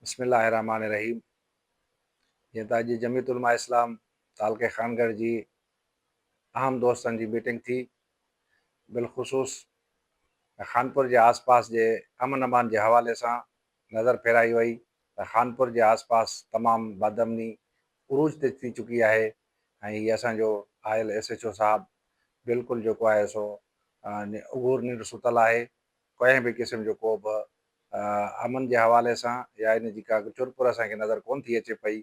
بسم الله الرحمٰن الرحيم جيئن ته اڄ جمعيت علماء اسلام تعلقي خانڳڙهه جي اهم دوستن جي ميٽنگ ٿي بالخصوص خانپور جي آس پاس جي امن امان جي حوالي سان نظر ڦيرائي وئي ته خانپور جي آس پاس تمام بدامني عروج تي ٿي چڪي آهي ۽ هي اسان جو آيل ايس ايڇ او صاحب بلڪل جيڪو آهي سو اگهور ننڊ ستل آهي ڪنهن به قسم جو ڪو به امن جي حوالي سان يا ان جي ڪا چرپر اسان کي نظر ڪونه ٿي اچي پئي.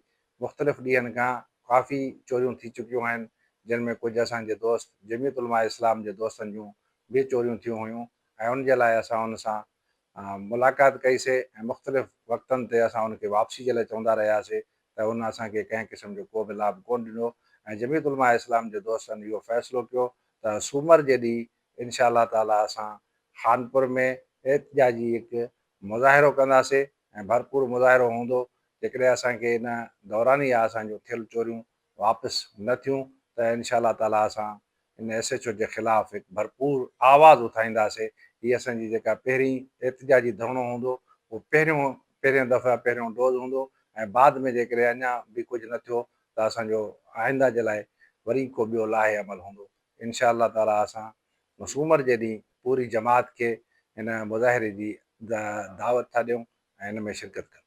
مختلف ڏينهن کان ڪافي چوريون ٿي چڪيون آهن، جن ۾ ڪجهه اسان جي دوست جمعيت علماء اسلام جي دوستن جون به چوريون ٿيون هيون ۽ ان جي لاء اسان ان سان ملاقات ڪئي سي ۽ مختلف وقتن تي اسان ان کي واپسي جي لاء چوندا رهيا سي ته ان اسان کي ڪنهن قسم جو ڪو به لاڀ ڪونه ڏنو ۽ جمعيت علماء اسلام جي دوستن اهو فيصلو ڪيو ته سومر جي ڏينهن انشاء الله تعالي اسان خانپور ۾ احتجاجي هڪ مظاهرو ڪنداسي ۽ ڀرپور مظاهرو هوندو جيڪڏهن اسان کي ان دوران ئي اسان جون ٿيل چوريون واپس نه ٿيون ته انشاء الله تعالي اسان ان ايس ايڇ او جي خلاف هڪ ڀرپور آواز اٿائينداسي هي اسان جي جيڪا پهرين احتجاجي ڌرڻو هوندو اهو پهريون پهريون دفعه پهريون ڊوز هوندو ۽ بعد ۾ جيڪڏهن اڃا به ڪجهه نه ٿيو ته اسان جو آئنده جي لاء وري ڪو ٻيو لاهي عمل هوندو انشاء الله تعالي اسان سومر جي ڏينهن پوري جماعت کي هن مظاهري جي دعوت ٿا ڏيون ۽ ان ۾ شرڪت ڪن.